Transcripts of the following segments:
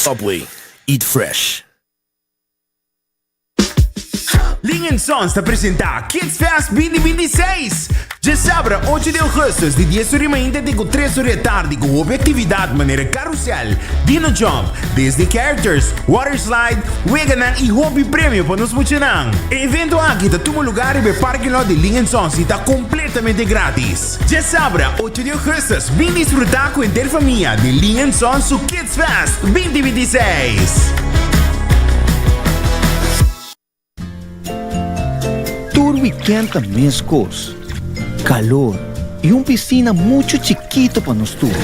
Subway, eat fresh. Ling and Sons ta presenta Kids Fest 2026! Djesabra ocho di augustus di dies ora di mainta te cu tres ora di atardi cu hopi actividad manera carrousel, dino jump, Disney characters, water slide, weganan y hopi premio pa nos muchanan. E evento aki ta tuma lugar riba e parking lot di Ling and Sons y ta completamente gratis. Djesabra ocho di augustus bin disfruta cu henter famia di Ling and Sons su Kids Fest 2026! Tur weekend ta mescos, calor y un piscina mucho chikito pa nos tur.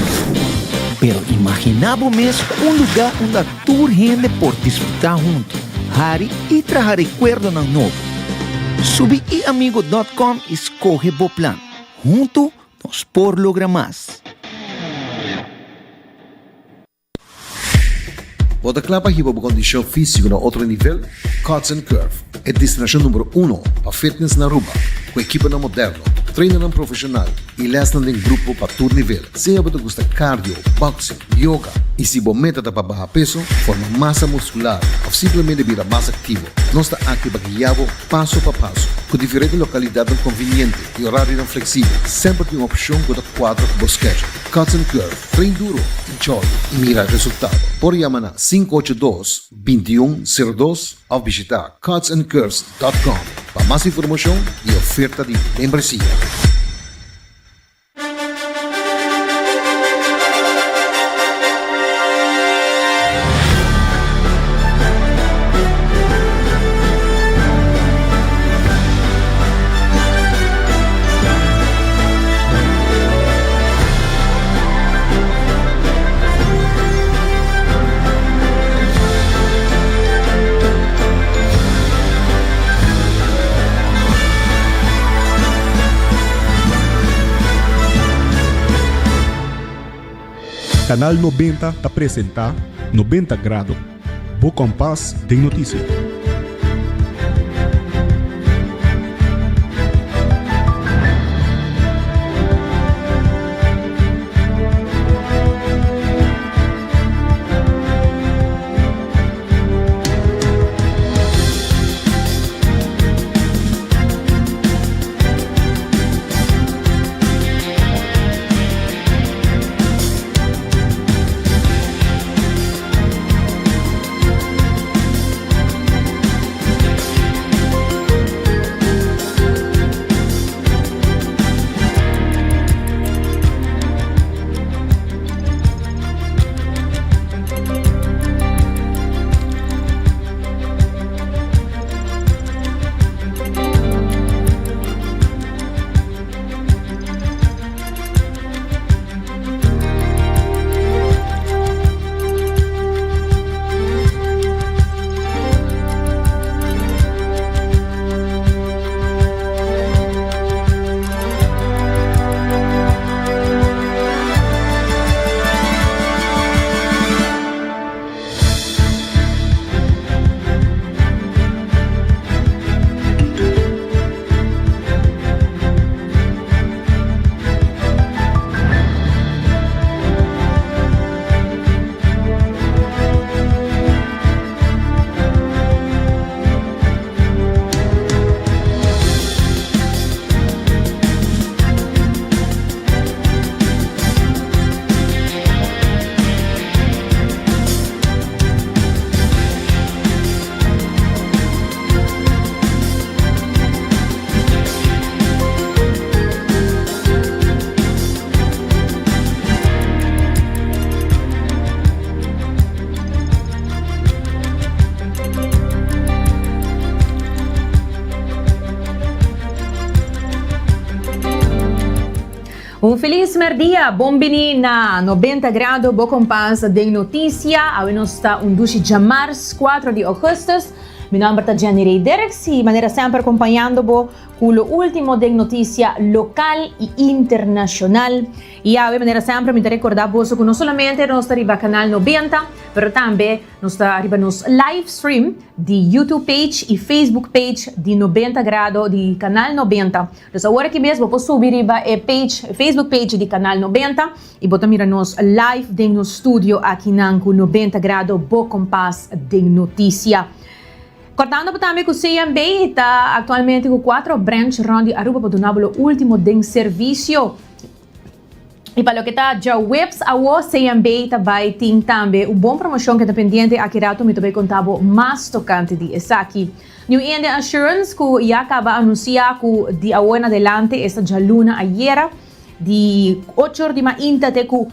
Pero imagina bo mes un lugar unda tur hende por disfruta hunto, hari y traha recuerdonan nobo. Subi iamigo dot com y scoge bo plan. Hunto nos por logra mas. Bo ta kla pa hiba bo kondishon físiko na otro nivel? Cuts and Curve, e destinashon number uno pa fitness na Aruba, ku ekiponan moderno, trainernan profeshonal i lèsnan den grupo pa tur nivel. Sea bo ta gusta cardio, boxing, yoga i si bo meta ta pa baha peso, forma masa muskular òf simplemente bira mas aktivo, nos ta aki pa guia bo paso pa paso. Ku diferente lokalidatnan konviniente i orarionan fleksibel, semper tin un opshon ku ta kuadra ku bo schedule. Cuts and Curve. Train duro, enjoy y mira resultado. Por yama na 582 21 02 of bishita cutsandcurves.com pa mas informacion y oferta di membresia. Canal 90 ta presenta 90 Grado, bo kompas den notisia. Un felis merdia, bon bini na 90 Grado, bo kompas den notisia. Awe nos ta un dushi djamars 4 di augustus. Mi nomber ta Jenny Ray Dirks y manera semper acompañando bo cu lo ultimo den noticia local y internacional. Y awe manera semper mi ta recorda boso cu no solamente nos ta riba Canal 90, pero tambe nos ta riba nos live stream di YouTube page y Facebook page di 90 Grado di Canal 90. Dus awor aki mes bo por subi riba e page, Facebook page di Canal 90 y bo ta mira nos live den nos studio akinan cu 90 Grado bo kompas den noticia. Cortando bo tambe cu CMB ta actualmente cu 4 branch rond di Aruba pa duna bo lo ultimo den servicio. Y pa loke ta djaweps awo CMB ta bay tin tambe un bon promocion ke ta pendiente aki rato mi ta bay conta bo mas tocante di esaki. New India Assurance cu ya caba anuncia cu di awo en adelante esta djaluna ayera di ocho or di mainta te cu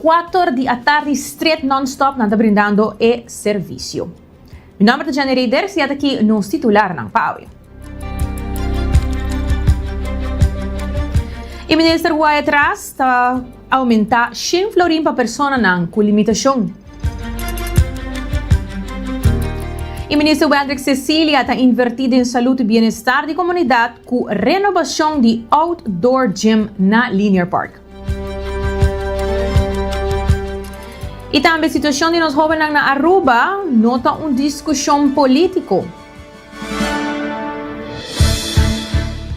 cuater di atardi stret non stop nan ta brindando e servicio. Mi nomber ta Jenny Reiders y ataki nos titularnan pa awe. E minister Wyatt Ras ta aumenta shen florin pa personanan cu limitacion. E minister Wendrick Cecilia ta inverti den salud y bienestar di comunidad cu renobacion di outdoor gym na Linear Park. Y tambe situacion di nos hobennan na Aruba no ta un discusion politico.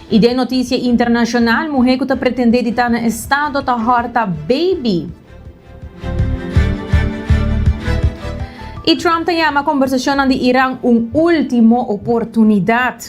Y den noticia internacional, muhe cu ta pretende di ta na estado ta horta baby. Y Trump ta yama conversacionnan di Iran un ultimo oportunidad.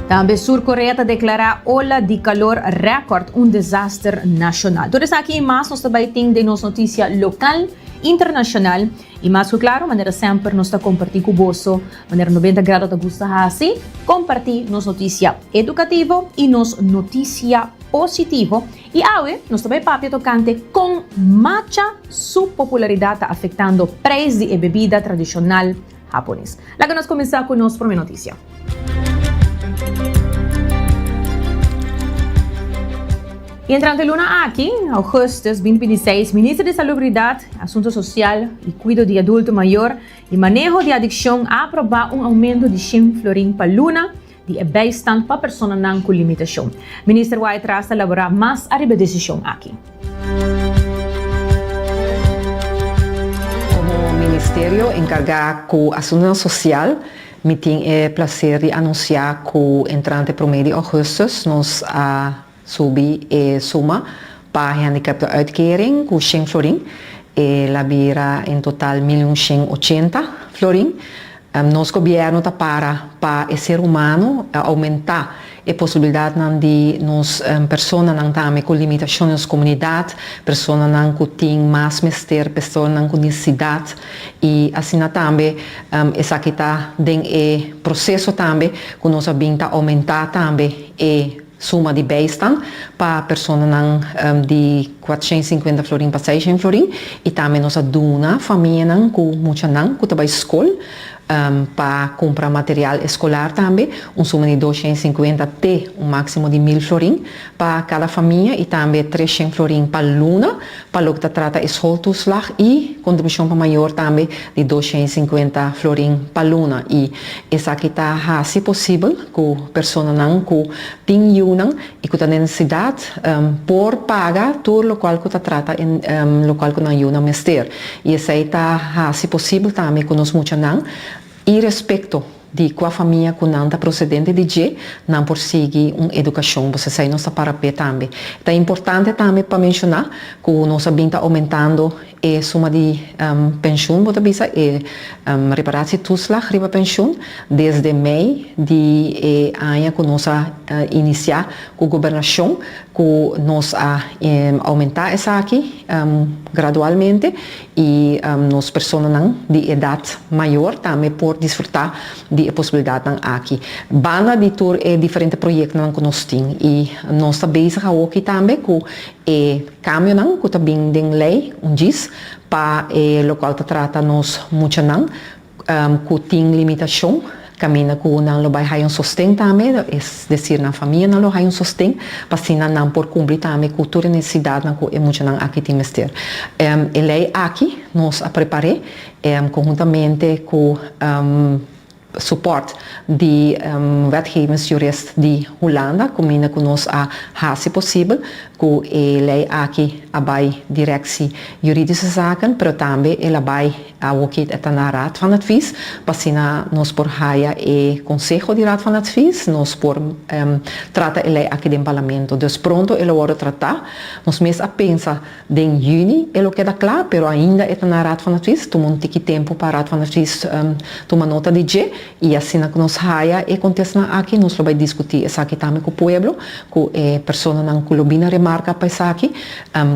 Tambe Sur Korea ta declara ola di calor record un desaster nacional. Tur esaki y mas nos ta bay tin den nos noticia local, internacional y mas cu claro manera semper nos ta comparti cu boso manera 90 Grado ta gusta haci, comparti nos noticia educativo y nos noticia positivo. Y awe nos ta bay papia tocante con matcha su popularidad ta afectando prijs di e bebida tradicional Hapones. Laga nos kuminsá ku nos promé notisia. I entrante luna aki, augustus 2026, Minister di Salubridat, Asunto Sosial i Kuido di Adulto Mayor i Maneho di Adikshon a aprobá un oumento di shen florin pa luna di e bijstand pa personanan ku limitashon. Minister Wyatt Ras ta laborá mas ariba e desishon aki. Komo ministerio enkargá ku asuntunan sosial, mi tin e plaser di anunsiá ku entrante promé di ougùstùs nos a subi e suma pa gehandicaptenuitkering ku shen florin. El a bira en total mil un shen ochenta florin. Nos gobièrnu ta para pa e ser humano oumentá e posibilidatnan di nos personanan tambe ku limitashon den nos komunidat, personanan ku tin mas mester, personanan ku nesesidat i asina tambe esaki ta den e proseso tambe ku nos a bin ta oumentá tambe e Suma di bijstand pa personanan di 450 florin pa 600 florin y tambe nos a duna famianan cu muchanan cu ta bay scol pa cumpra material escolar tambe un suma di 250 te un maximo di 1000 florin pa cada famia y tambe 300 florin pa luna pa loke ta trata e schooltoeslag y contribucion pa mayor tambe di 250 florin pa luna y esaki ta haci posibel cu personanan cu tin yiunan y cu ta den necesidad por paga tur locual cu ta trata locual cu nan yiunan mester y esey ta haci posibel tambe cu nos muchanan Irespecto di cua famia cu nan ta procedente di dje, nan por sigui un educacion. Pues esey nos ta para p'e tambe. Ta importante tambe pa menciona cu nos a bin ta aumentando e suma di pensioen, bo ta bisa, e reparatietoeslag riba pensioen, desde mei di e aña cu nos a inicia cu gobernacion, cu nos a aumenta esaki gradualmente. I nos personanan di edat mayor tambe por disfrutá di e posibilidatnan aki. Banda di tur e diferente proyektonan ku nos tin i nos ta bezig awoki tambe ku e kambionan ku ta bin den lei un djis pa e lokual ta trata nos muchanan ku tin limitashon. Kaminda ku nan lo bai haya un sosten tambe, es desir nan famianan lo haya un sosten pa asina nan por kumpli tambe ku tur e nesesidatnan ku e muchanan aki tin mester. E lei aki nos a prepar'é konhuntamente ku support di wetgevingsjurist di Hulanda kuminda ku nos a hasi posibel ku e lei aki a bai Directie Juridische Zaken pero tambe el a bai awoki e ta na Raad van Advies pa asina nos por haya e konseho di Raad van Advies nos por trata e lei aki den Parlamento. Dus pronto e lo wòrdu tratá. Nos mes a pensa Den juni e lo keda kla, pero ainda e ta na Raad van Advies. Tuma un tiki tempu pa Raad van Advies tuma nota di dje i asina ku nos haya e kontestanan aki nos lo bai diskutí esaki tambe ku pueblo, ku e personanan ku lo bini remarka pa esaki,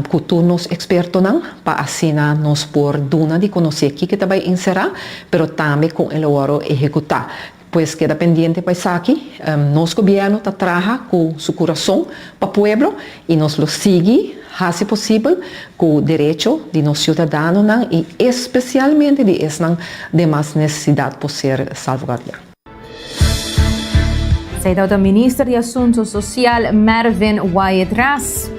ku tur nos ekspertonan pa asina nos por duna di konosé kiko ta bai enserá, pero tambe kon e lo wòrdu ehekutá. Pues keda pendiente pa esaki. Nos gobierno ta traha cu su curason pa pueblo y nos lo sigui haci posibel cu derecho di nos ciudadanonan y especialmente di esnan den mas necesidad por ser salvaguardia. Esei tabata Minister di Asunto Social Mervin Wyatt Ras.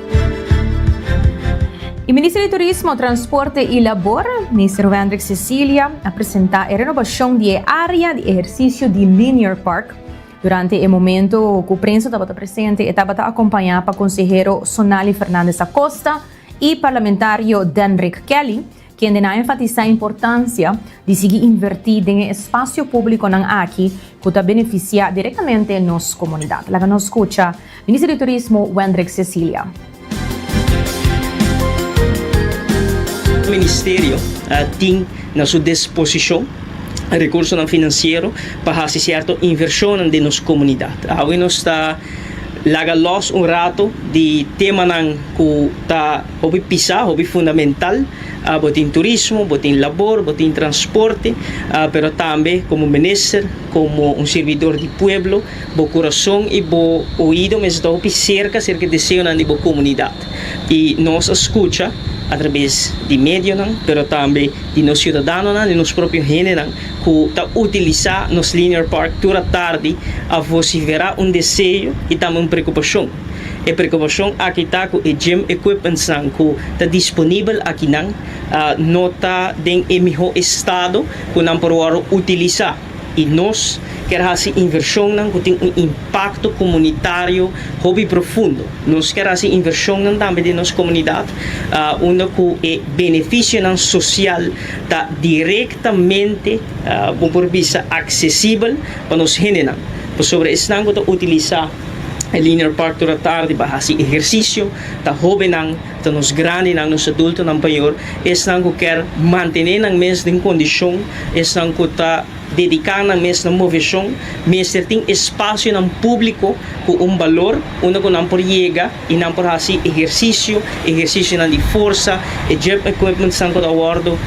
E Minister di Turismo, Transporte y Labor, Minister Wendrick Cecilia, a presenta e renobacion di e area di ehercicio di Linear Park. Durante e momento cu prensa tabata presente e tabata acompaña pa consehero Sonali Fernandez Acosta y parlamentario Denrick Kelly, kende nan a enfatisa e importancia di sigui inverti den e espacio publiconan aki cu ta beneficia directamente nos comunidad. Laga nos scucha Minister di Turismo Wendrick Cecilia. Ministerio tin na su disposicion recursonan financiero pa haci cierto inversionnan den nos comunidad. Awe nos ta laga los un rato di temanan cu ta hopi pisa, hopi fundamental. Bo tin turismo, bo tin labor, bo tin transporte, pero tambe como minister, como un sirbidor di pueblo, bo curason y bo oido mester ta hopi cerca cerca e deseonan di bo comunidad. Y nos a scucha a traves di medionan, pero tambe di nos ciudadanonan, di nos propio hendenan cu ta utilisa nos Linear Park tur atardi a vocifera un deseo y tambe un preocupacion. E preokupashon aki ta ku e gym equipmentsnan ku ta disponibel akinan no ta den e mihó estado ku nan por wòrdu utilisá i nos kier hasi invershonnan ku tin un impakto komunitario hopi profundo. Nos kier hasi invershonnan tambe den nos komunidat unda ku e benefisionan sosial ta direktamente bo por bisa aksesibel pa nos hendenan pasobra esnan ku ta utilisá E Linear Park tur atardi pa hasi ehersisio, ta hóbennan, ta nos grandinan, nos adultonan payor, esnan ku kier mantené nan mes den kondishon, esnan ku ta dediká nan mes na moveshon, mester tin espasionan públiko ku un balor unda ku nan por yega i nan por hasi ehersisio, ehersisionan di forsa. E gym equipmentsnan ku ta wòrdu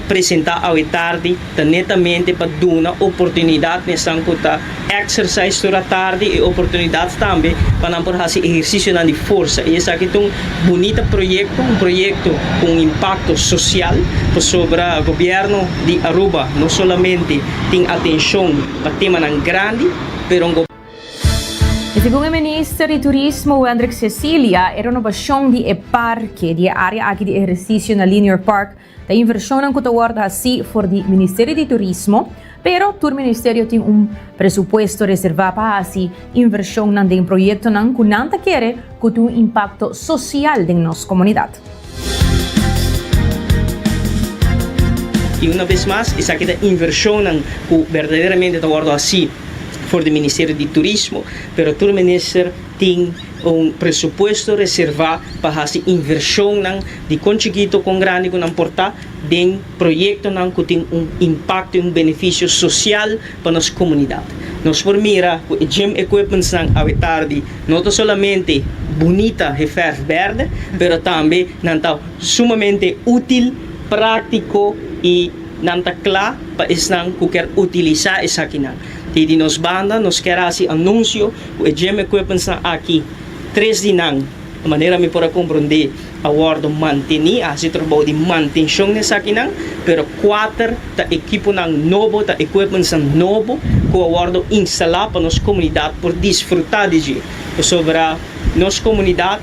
presentá awe tardi ta netamente pa duna oportunidat na esnan ku ta Exercise tur atardi e oportunidad tambe pa nan por haci ehercicionan di forsa y esaki ta un bunita proyecto, un proyecto cu un impacto social pasobra gobierno di Aruba no solamente tin atencion pa temanan grandi pero un. Y segun e minister di Turismo Wendrick Cecilia e renobacion di e parke di e area aki di ehercicio na Linear Park Ta invershonnan ku ta wòrdu hasí for di Ministerio di Turismo, pero tur ministerio tin un presupuesto reservá pa hasi invershonnan den proyektonan ku nan ta kere ku tin un impakto sosial den nos komunidat. I una bes mas esaki ta invershonnan ku berdaderamente ta wòrdu hasí for di Ministerio di Turismo, pero tur minister tin un presupuesto reservá pa hasi invershonnan di kon chikito kon grandi ku nan por ta den proyektonan ku tin un impakto i un benefisio sosial pa nos komunidat. Nos por mira ku e gym equipmentsnan awe tardi no ta solamente bunita he fèrf bèrdè, pero tambe nan ta sumamente útil, práktiko i nan ta kla pa esnan ku kier utilisá esakinan. Di di nos banda nos kier hasi anunsio ku e gym equipmentsnan aki, tres di nan. Manera mi por a komprondé a wòrdu mantení, a hasi trabou di mantenshon na esakinan, pero kuater ta ekiponan nobo, ta equipmentsnan nobo ku a wòrdu instalá pa nos komunidat por disfrutá di dje. Pasobra nos komunidat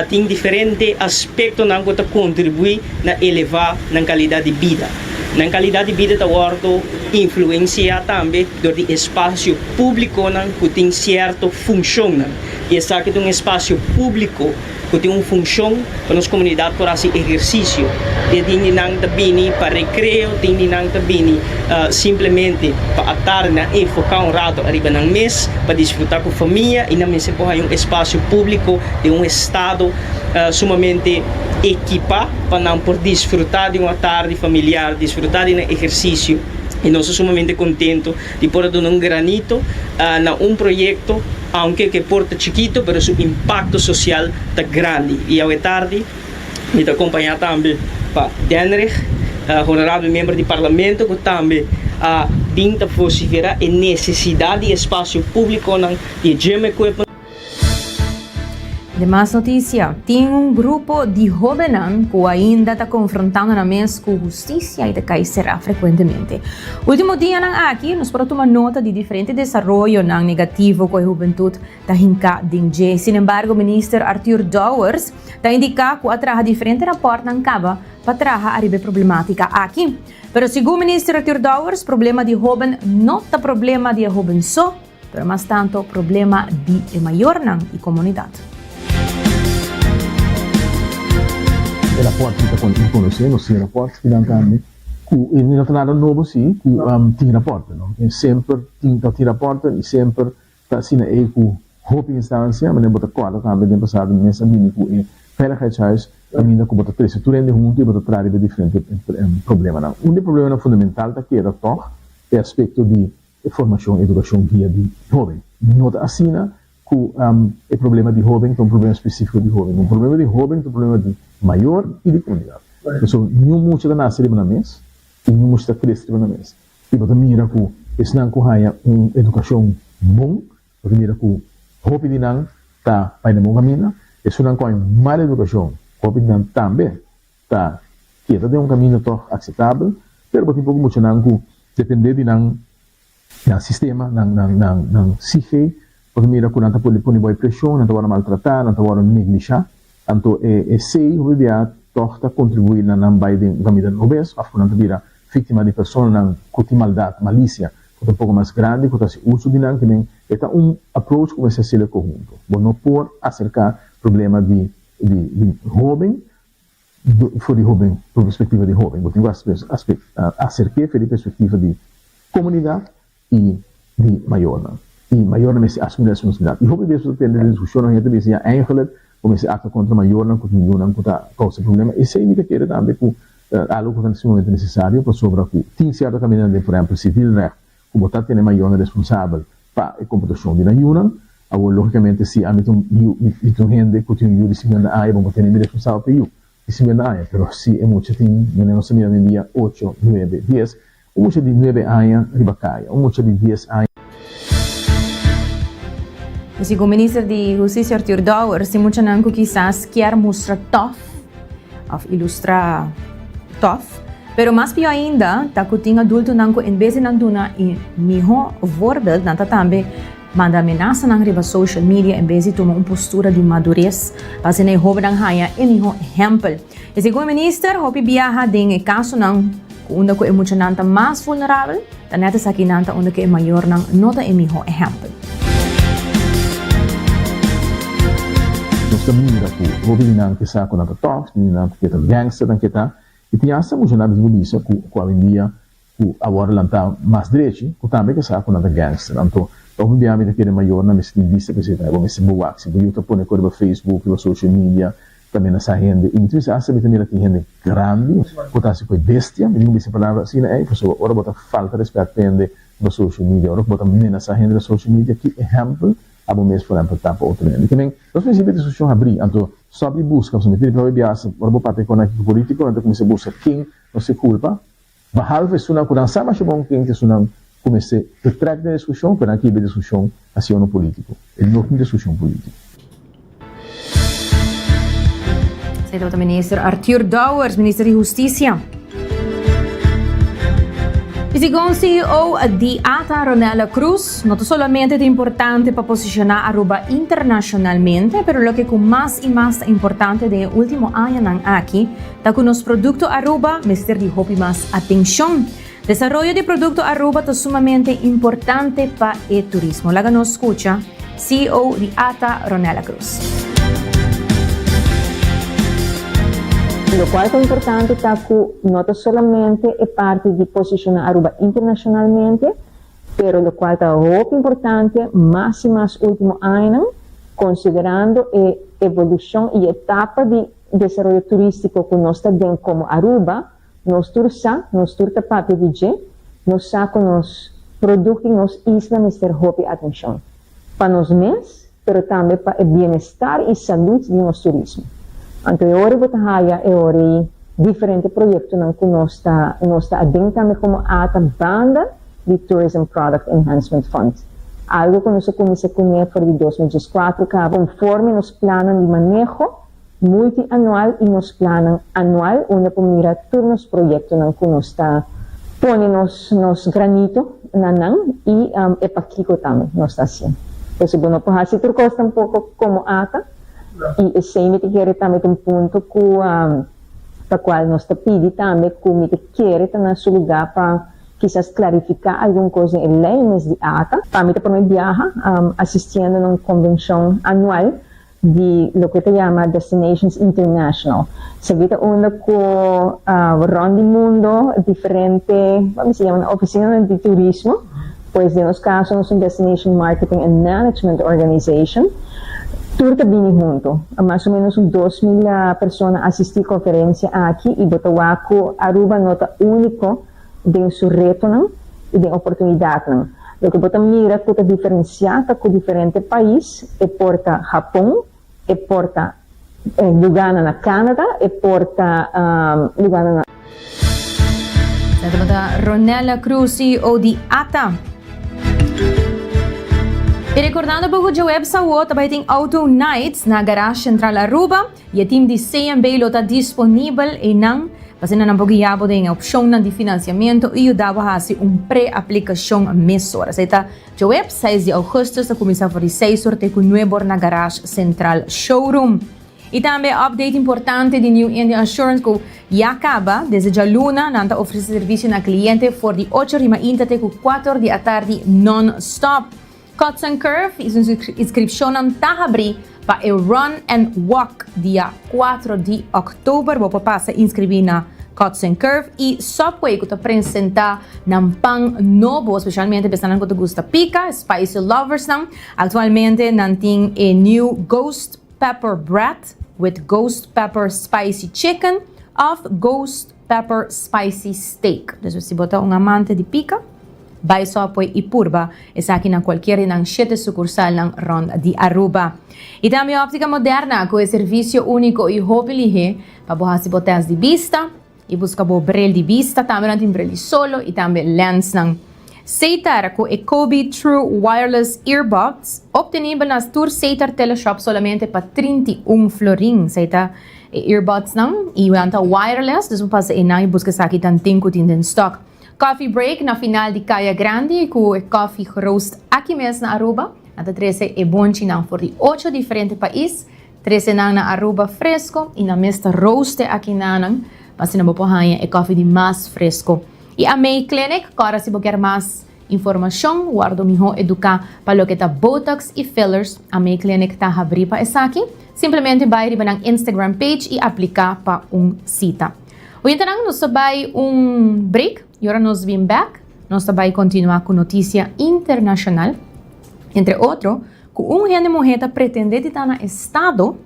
tin diferente aspektonan ku ta kontribuí na elevá nan kalidat di bida. Nan kalidat di bida ta wòrdu influensiá tambe dor di espasio públikonan ku tin sierto funshonnan. I esaki ta un espasio públiko ku tin un funshon pa nos komunidat por hasi ehersisio. E tin di nan ta bini pa rekreo, tin di nan ta bini simplemente pa atardi nan enfoká un rato ariba nan mes, pa disfrutá ku famia i nan mester por haña un espasio públiko den un estado sumamente ekipá pa nan por disfrutá di un atardi familiar, disfrutá di nan ehersisio. I nos ta sumamente kontentu di por a duna un granito na un proyekto, aunke ku e por ta chikito, pero su impakto sosial ta grandi. I awe tardi mi ta kompañá tambe pa Denrich, honorabel miembro di parlamento, ku tambe a bin ta vosiferá e nesesidat di espasio públikonan, di e gym equipment. Den mas noticia, tin un grupo di hobennan cu ainda ta confrontando nan mes cu husticia y ta cay cera frecuentemente. Ultimo dianan aki nos por a tuma nota di diferente desaroyonan negativo cu e hubentud ta hinca den dje. Sin embargo, Minister Arthur Dowers ta indica cu a traha diferente raportnan caba pa traha ariba e problematica aki. Pero segun Minister Arthur Dowers, problema di hoben no ta problema di e hoben so. Pero mas tanto problema di e mayornan y comunidad. E raport mi ta conoce, nos tin raport kinan tambe, cu e no ta nada nobo si, cu tin raport, no? E semper tin ta tin raportnan y semper ta asina ey cu hopi instancia, manera bo ta corda tambe den pasado mi mes a bini cu e veiligheidshuis caminda cu bo ta trece tur hende hunto y bo ta traha riba diferente problemanan. Un di e problemanan fundamental ta keda toch e aspecto di E formashon, edukashon guia di hóben. No ta asina ku e problema di hóben ta un problema spesífiko di hóben. Un problema di hóben ta un problema di mayor i di komunidat. Pasobra niun mucha ta nase riba nan mes i niun mucha ta krese riba nan mes. I bo ta mira ku esnan ku haña un edukashon bon, bo ta mira ku hopi di nan ta bai na bon kaminda. Esunnan ku haña un mal edukashon, hopi di nan tambe ta keda den un kaminda tòg akseptabel, pero bo tin poko muchanan ku dependé di nan nan sistema, nan nan nan nan psiche, bo ta mira ku nan ta pone pone bo e preshon, nan ta wòrdu maltratá, nan ta wòrdu neglishá. Anto e esei hopi bia tòg ta kontribuí na nan bai den un kaminda nobes òf ku nan ta bira víktima di personanan ku tin maldat, malisia, ku ta un poko mas grandi, ku ta hasi uso di nan. Ke men e ta un approach ku mester hasiel konhunto. Bo no por aserká problema di di di hóben For di hoben, for perspectiva di hoben, bo tin ku aserk'é for di perspectiva di komunidat i di mayornan. I mayornan mester asumí responsabilidat. I hopi bes bo ta tende den diskushonnan hende ta bisa ya eigenlijk bo mester aktua kontra mayornan ku tin yunan ku ta kousa problema. Esei mi ta kere tambe ku algu ku ta sumamente nesesario pasobra ku tin sierto kamindanan den por ehempel civilrecht ku bo ta tene mayornan responsabel pa e komportashon di nan yunan. Awor, lógikamente, si ami ta un yu, mi ta un hende ku tin un yu di sinkuenta aña, bo por tene mi responsabel pa e yu di sinkuenta aña. Pero si e mucha tin, manera nos ta mira awendia, ocho, nuebe, dies, un mucha di nuebe aña riba kaya, un mucha di dies aña. I segun Minister di Hustisia Arthur Dowers, tin muchanan ku kisas kier mustra tòf òf ilustrá tòf, pero mas pió ainda ta ku tin adultonan ku en bes di nan duna e mihó voorbeeld, nan ta tambe Manda amenasanan riba social media en bes di tuma un postura di madures pa asina e hobennan haña e mihó ehèmpel. I segun e minister, hopi biaha den e kasonan ku unda ku e muchanan ta mas vulnerabel, ta nèt esakinan ta unda ku e mayornan no ta e mihó ehèmpel. Nos ta mira ku hopi di nan ke sa ku nan ta tòf, tin di nan ku ke ta gangster nan ke ta, i tin asta muchanan bisa ku bisa ku awendia ku a wòrdu lantá mas drechi, ku tambe ke sa ku nan ta gangster. Anto, ta hopi bia mi ta kere mayornan mester tin bista pa esei tambe. Bo mester bo wak si bo yu ta pone kos riba Facebook, riba social media, ta menasá hende. I mi ta bisa asta mi ta mira tin hende grandi ku ta hasi ku e bestia, mi tin ku bisa e palabra asina ei, pasobra ora bo ta falta rèspèt pa hende riba social media, ora ku bo ta menasá hende riba social media, ki ehèmpel abo mes por ehèmpel ta pa otro hende? Ke men, nos prinsipio di diskushon habrí, anto stòp di buska, pasobra mi ta di hopi bia asta ora bo papia ku nan aki ku polítiko, nan ta kuminsá buska ken nos e kulpa. Behalve esunnan ku nan sa masha bon ken ta esunnan ku mester betrek den diskushon, pero nan kibe diskushon hasi unu politiko. E no tin diskushon politiko. Esei tabata Minister Arthur Dowers, Minister di Husticia. Y segun CEO di ata, Ronella Cruz, no ta solamente ta importante pa posiciona Aruba internacionalmente, pero loke cu mas y mas ta importante den e ultimo añanan aki ta cu nos producto Aruba mester di hopi mas atencion. Desaroyo di producto Aruba ta sumamente importante pa e turismo. Laga nos scucha CEO di ata, Ronella Cruz. Locual ta importante ta cu no ta solamente e parti di posiciona Aruba internacionalmente, pero locual ta hopi importante mas y mas ultimo añanan, considerando e evolucion y etapa di desaroyo turistico cu nos ta den como Aruba, Nos tur sa, nos tur ta papia di dje, nos sa ku nos produkto i nos isla mester hopi atenshon. Pa nos mes, pero tambe pa e bienestar i salud di nos turismo. Anto e ora bo ta haya e ora ei diferente proyektonan ku nos ta nos ta aden tambe komo ata banda di Tourism Product Enhancement Fund. Algu ku nos a kuminsá kuné for di 2014 kaba konforme nos plannan di maneho, multi-anual y nos plannan anual unda por mira tur nos proyectonan cu nos ta pone nos nos granito na nan y e pakico tambe nos ta haciendo. Entonces bo no por haci tur cos tampoco como ata y esey mi ta kere tambe ta un punto cu pa cual nos ta pidi tambe cu mi ta kere ta na su lugar pa kisas clarifica algun cos den e ley mes di ata. Pa mi ta prome biaha asistiendo na un convencion anual di loke ta yama Destinations International. Esaki ta unda ku rònt di mundo diferente, mi sa yama nan ofisinanan di turismo, pues den nos kaso nos un Destination Marketing and Management Organization, tur ta bini huntu. Mas o menos un 2000 persona asistí konferensia aki i bo ta wak ku Aruba no ta úniko den su retonan i den oportunidatnan. Loke bo ta mira ku ta diferensiá ta ku diferente pais, e por ta Hapon, e por ta lugánan na Canada, e por ta lugánan na. Sa tabata Ronella Cruz, CEO di ata. I rekordando bo ku djaweps awo ta bai tin Auto Nights na Garage Central Aruba. I e tim di CMB lo ta disponibel einan pa asina nan por guia bo den e opshonnan di finansiamentu i yuda bo hasi un pre-aplikashon mesora. Esei ta djaweps, seis di ougùstùs, ta kuminsá for di seis or te ku nuebe or na Garage Central Showroom. I tambe update importante di New India Assurance ku ya kaba desde djaluna nan ta ofresé servisio na kliente for di ocho or di mainta te ku kuater or di atardi non-stop. Cuts and Curve i su inscripcionnan ta habri pa e Run and Walk dia 4 di october. Bo por pasa inscribi na Cuts and Curve i Subway cu ta presenta nan pan nobo, specialmente pa esnan cu ta gusta pica, spicy loversnan. Actualmente nan tin e new Ghost Pepper Bread with Ghost Pepper Spicy Chicken of Ghost Pepper Spicy Steak. Dus si bo ta un amante di pica, bai Subway y purba esaki na cualkier di nan shete sucursalnan rond di Aruba. Y tambe Optica Moderna cu e servicio unico y hopi lihe pa bo haci bo test di bista y busca bo bril di bista. Tambe nan tin bril di solo y tambe lensnan. Setar cu e Kobe True Wireless Earbuds obtenibel na tur Setar Teleshop solamente pa 31 florin. Setar E earbudsnan y nan ta wireless, dus bo pasa eynan y busca esaki tanten cu tin den stock. Coffee break na final di Caya Grandi cu e coffee geroast aki mes na Aruba. Nan ta trece e bonchinan for di ocho diferente pais, trece nan na Aruba fresco y nan mes ta roaste aki nanan pa asina bo por haya e coffee di mas fresco. Y Amey Clinic, cora si bo kier mas Informashon, Wòrdu mihó eduká pa loke ta Botox i fillers. Amey Clinic ta habrí pa esaki. Simplemente bai riba nan Instagram page i apliká pa un sita. Oyentenan, nos ta bai un break i ora nos bin bèk, nos ta bai kontinuá ku notisia internashonal. Entre otro, ku un hende muhé ta pretendé di ta na estado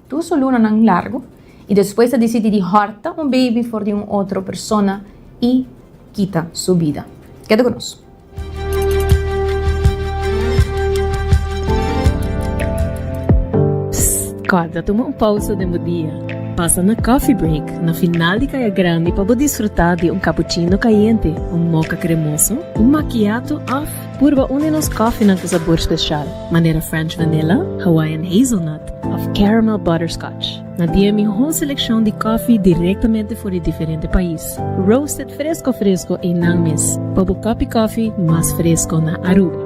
tur su lunanan largu i despues ta disidí di hòrta un baby for di un otro persona i kita su bida. Keda ku nos. Psst, kòrda tuma un pousa den bo dia. Pasa na Coffee Break na final di Kaya Grandi pa bo disfruta di un cappuccino cayente, un mocha cremoso, un macchiato of purba un di nos koffienan cu sabor special, manera French Vanilla, Hawaiian Hazelnut of Caramel Butterscotch. Na di e miho seleccion di koffie directamente for di diferente pais, roasted fresco fresco eynan mes, pa bo cup di koffie mas fresco na Aruba.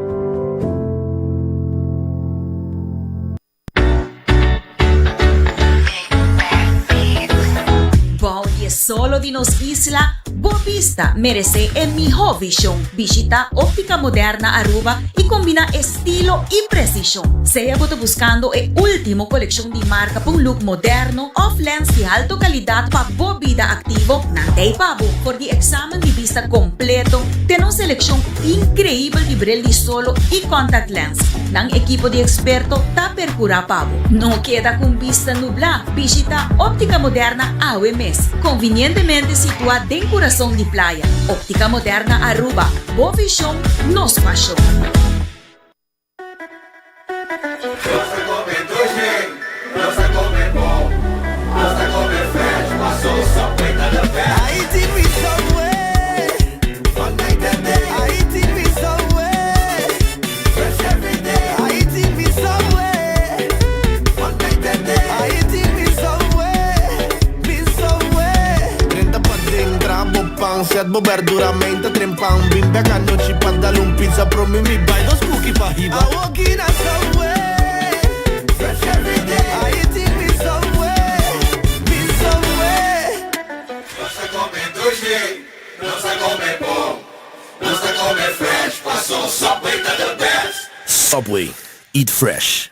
Bou di e solo di nos isla, bo bista meresé e mihó vishon. Bishitá Óptica Moderna Aruba i kombiná estilo i presishon. Sea bo ta buskando e último kolekshon di marka pa un look moderno òf lens di alto kalidat pa bo bida aktivo, nan ta ei pa bo. For di eksamen di bista kompleto te nos selekshon inkreibel di bril di solo i contact lens. Nan ekipo di eksperto ta perkurá pa bo. No keda ku un bista nublá, bishitá Óptica Moderna awe mes, konvinientemente situá den kurason di playa. Óptica Moderna Aruba, bo vishon, nos pashon. Subway, eat fresh.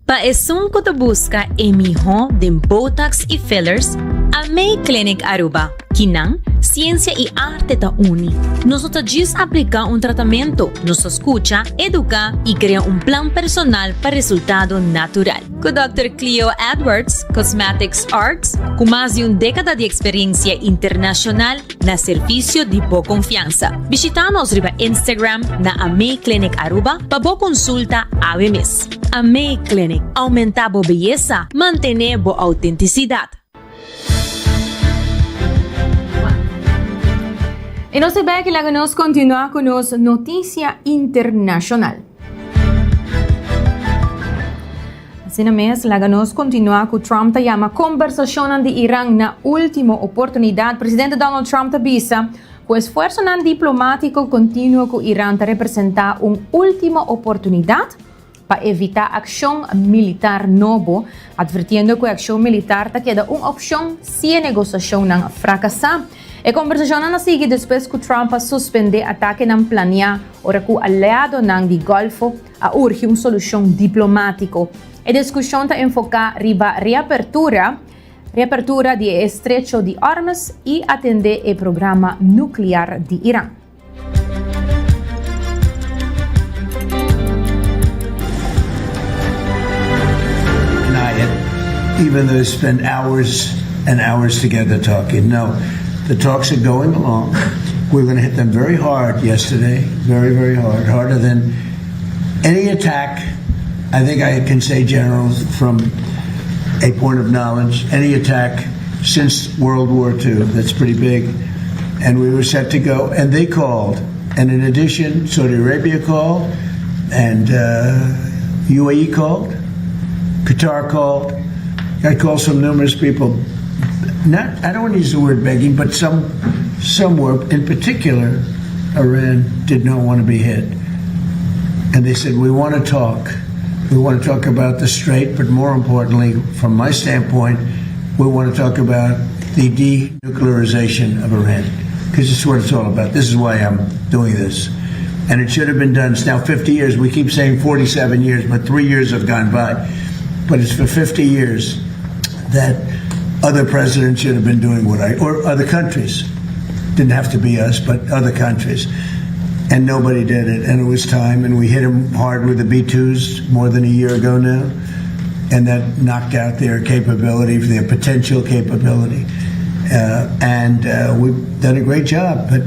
Pa esun cu ta busca e miho den Botox y fillers, Amei Clinic Aruba. Kinan, ciencia y arte ta uni. Nos no ta djis aplica un tratamento, nos ta scucha, educa y crea un plan personal pa resultado natural. Cu Dòkter Cleo Edwards, Cosmetics Arts, cu mas di un decada di experiencia internacional na servicio di bo confiansa. Bishita nos riba Instagram na Amei Clinic Aruba pa bo consulta awe mes. Amei Clinic, aumenta bo beyesa, mantene bo autenticidad. Y nos ta bek y laga nos continua cu nos noticia internacional. Asina mes, laga nos continua cu Trump ta yama conversacionnan di Iran na ultimo oportunidad. Presidente Donald Trump ta bisa cu esfuerzonan diplomatico continuo cu Iran ta representa un ultimo oportunidad pa evita accion militar nobo, advertiendo cu e accion militar ta keda un opcion si e negociacionnan fracasa. E conversacionnan a sigui despues cu Trump a suspende atakenan planea ora cu aliadonan di Golfo a urgi un solucion diplomatico. E discusion ta enfoca riba reapertura reapertura di e Estrecho di Hormuz y atende e programa nuclear di Iran. Deny it, even though they spend hours and hours together talking. No, the talks are going along. We we're going to hit them very hard yesterday, very, very hard, harder than any attack. I think I can say, General, from a point of knowledge, any attack since World War II. That's pretty big. And we were set to go, and they called. And in addition, Saudi Arabia called, and uh, UAE called, Qatar called. Got calls from numerous people. Not, I don't want to use the word begging, but some, some were. In particular, Iran did not want to be hit. And they said, We want to talk. We want to talk about the Strait, but more importantly, from my standpoint, we want to talk about the denuclearization of Iran, because it's what it's all about. This is why I'm doing this. And it should have been done. It's now 50 years. We keep saying 47 years, but three years have gone by. But it's for 50 years that other presidents should have been doing what I, or other countries. Didn't have to be us, but other countries. And nobody did it. And it was time. And we hit them hard with the B 2s more than a year ago now. And that knocked out their capability, their potential capability. Uh, and uh, we've done a great job. But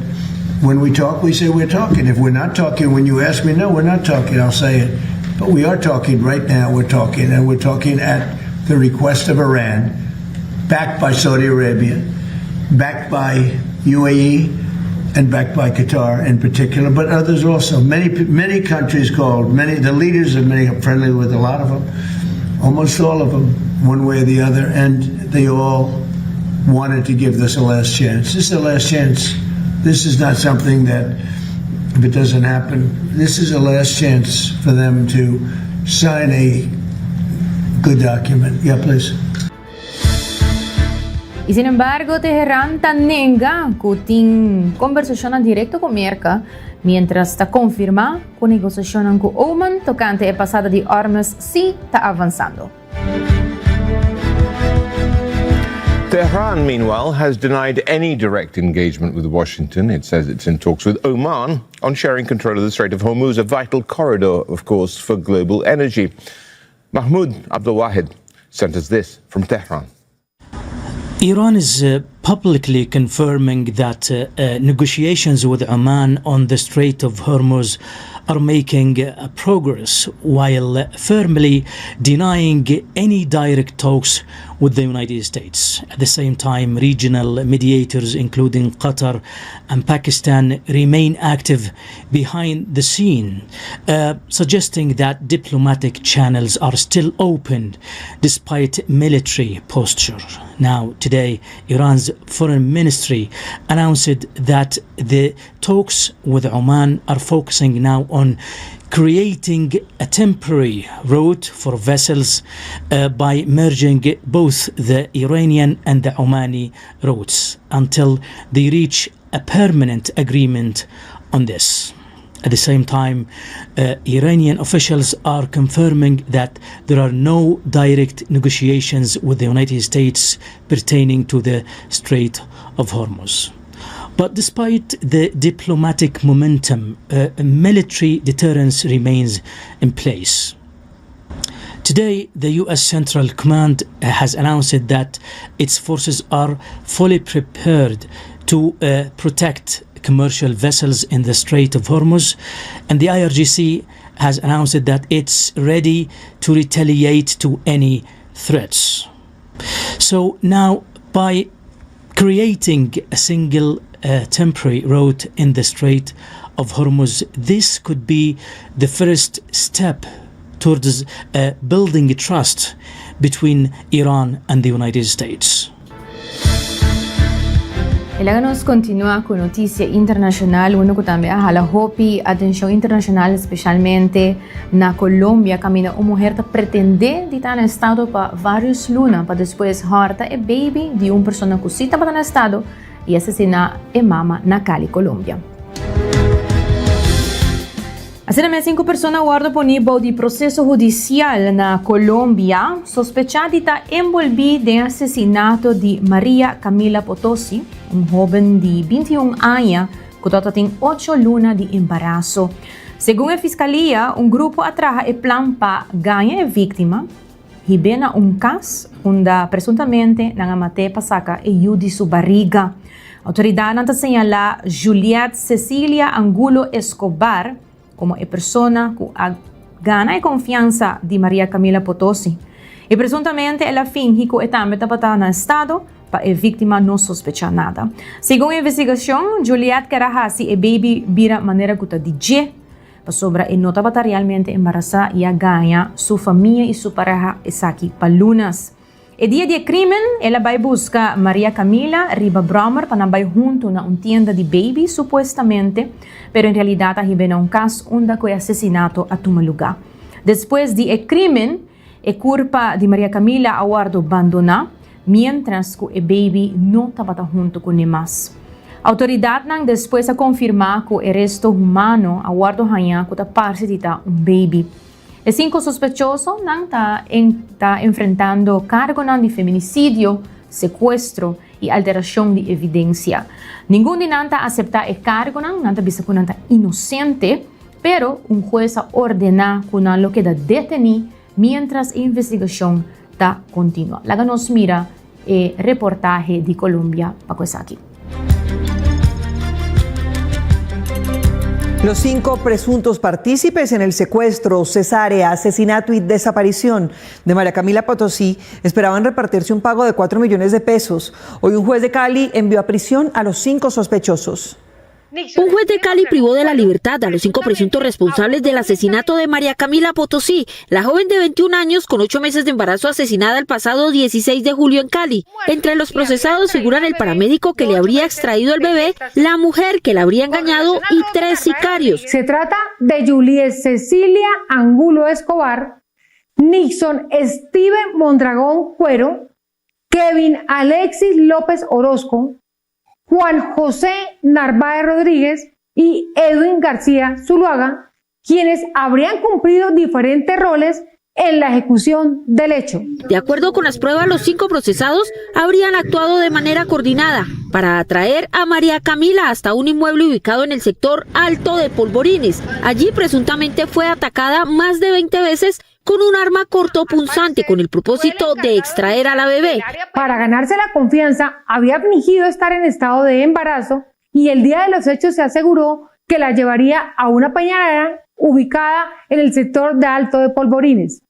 when we talk, we say we're talking. If we're not talking, when you ask me, no, we're not talking, I'll say it. But we are talking right now. We're talking, and we're talking at the request of Iran, backed by Saudi Arabia, backed by UAE, and backed by Qatar in particular, but others also. Many many countries called, many the leaders of many are friendly with a lot of them, almost all of them, one way or the other, and they all wanted to give this a last chance. This is the last chance. This is not something that if it doesn't happen, this is a last chance for them to sign a good document. Yeah, please. Y sin embargo, Teheran ta nenga cu tin conversacionnan directo cu Merca, mientras ta confirma cu negociacionnan cu Oman tocante e pasada di Hormuz si ta avansando. Tehran, meanwhile, has denied any direct engagement with Washington. It says it's in talks with Oman on sharing control of the Strait of Hormuz, a vital corridor, of course, for global energy. Mahmoud Abdelwahid sent us this from Tehran. Iran is publicly confirming that negotiations with Oman on the Strait of Hormuz are making progress while firmly denying any direct talks with the United States. At the same time, regional mediators, including Qatar and Pakistan, remain active behind the scene, suggesting that diplomatic channels are still open despite military posture. Now, today, Iran's foreign ministry announced that the talks with Oman are focusing now on creating a temporary route for vessels by merging both the Iranian and the Omani routes until they reach a permanent agreement on this. At the same time, Iranian officials are confirming that there are no direct negotiations with the United States pertaining to the Strait of Hormuz. But despite the diplomatic momentum, military deterrence remains in place. Today, the U.S. Central Command has announced that its forces are fully prepared to protect commercial vessels in the Strait of Hormuz, and the IRGC has announced that it's ready to retaliate to any threats. So now, by creating a single temporary route in the Strait of Hormuz, this could be the first step towards building trust between Iran and the United States. Y laga nos continua cu noticia internacional, uno cu tambe a hala hopi atencion internacional, especialmente na Colombia, caminda un muher ta pretende di ta na estado pa varios luna, pa despues horta e baby di un persona cu si tabata na estado y asesina e mama na Cali, Colombia. Asina mes cinco persona a wordo poni bou di proceso hudicial na Colombia, sospecha di ta enbolbi den asesinato di Maria Camila Potosi, un hoben di 21 aña cu tabatin ocho luna di embaraso. Segun e fiscalia, un grupo a traha e plan pa gaña e victima, hib'e na un cas unda presuntamente nan a mat'e pa saca e yu di su bariga. Autoridadnan ta señala Juliet Cecilia Angulo Escobar como e persona cu a gana e confiansa di Maria Camila Potosi. Y presuntamente el a fingi cu e tambe tabata na estado pa e victima no sospecha nada. Segun e investigacion, Juliet kier a haci e baby bira manera cu ta di dje. Pasobra e no tabata realmente embarasá i a gaña su famia i su pareha esaki pa lunas. E dia di e krímen, el a bai buska Maria Camila riba bròmer pa nan bai huntu na un tienda di baby supuestamente, pero en realidat a hib'é na un kas unda ku e asesinato a tuma lugá. Despues di e krímen, e kurpa di Maria Camila a wòrdu bandoná, miéntras ku e baby no tabata huntu kuné mas. Outoridatnan despues a konfirmá ku e resto humano a wòrdu hañá ku ta parse di ta un baby. E sinku sospechosonan ta ta enfrentando kargonan di feminisidio, sekuestro i alterashon di evidensia. Ningun di nan ta aseptá e kargonan, nan ta bisa ku nan ta inosente, pero un hues a ordená ku nan lo keda detení miéntras e investigashon ta kontinuá. Laga nos mira e reportahe di Colombia pa ku esaki. Los cinco presuntos partícipes en el secuestro, cesárea, asesinato y desaparición de María Camila Potosí esperaban repartirse un pago de 4 millones de pesos. Hoy un juez de Cali envió a prisión a los cinco sospechosos. Un juez de Cali privó de la libertad a los cinco presuntos responsables del asesinato de María Camila Potosí, la joven de 21 años con 8 meses de embarazo asesinada el pasado 16 de julio en Cali. Entre los procesados figuran el paramédico que le habría extraído el bebé, la mujer que la habría engañado y tres sicarios. Se trata de Juliet Cecilia Angulo Escobar, Nixon Steven Mondragón Cuero, Kevin Alexis López Orozco, Juan José Narváez Rodríguez y Edwin García Zuluaga, quienes habrían cumplido diferentes roles en la ejecución del hecho. De acuerdo con las pruebas, los cinco procesados habrían actuado de manera coordinada para atraer a María Camila hasta un inmueble ubicado en el sector alto de Polvorines. Allí presuntamente fue atacada más de 20 veces con un arma cortopunzante con el propósito de extraer a la bebé. Para ganarse la confianza, había fingido estar en estado de embarazo y el día de los hechos se aseguró que la llevaría a una pañalera ubicada en el sector de Alto de Polvorines.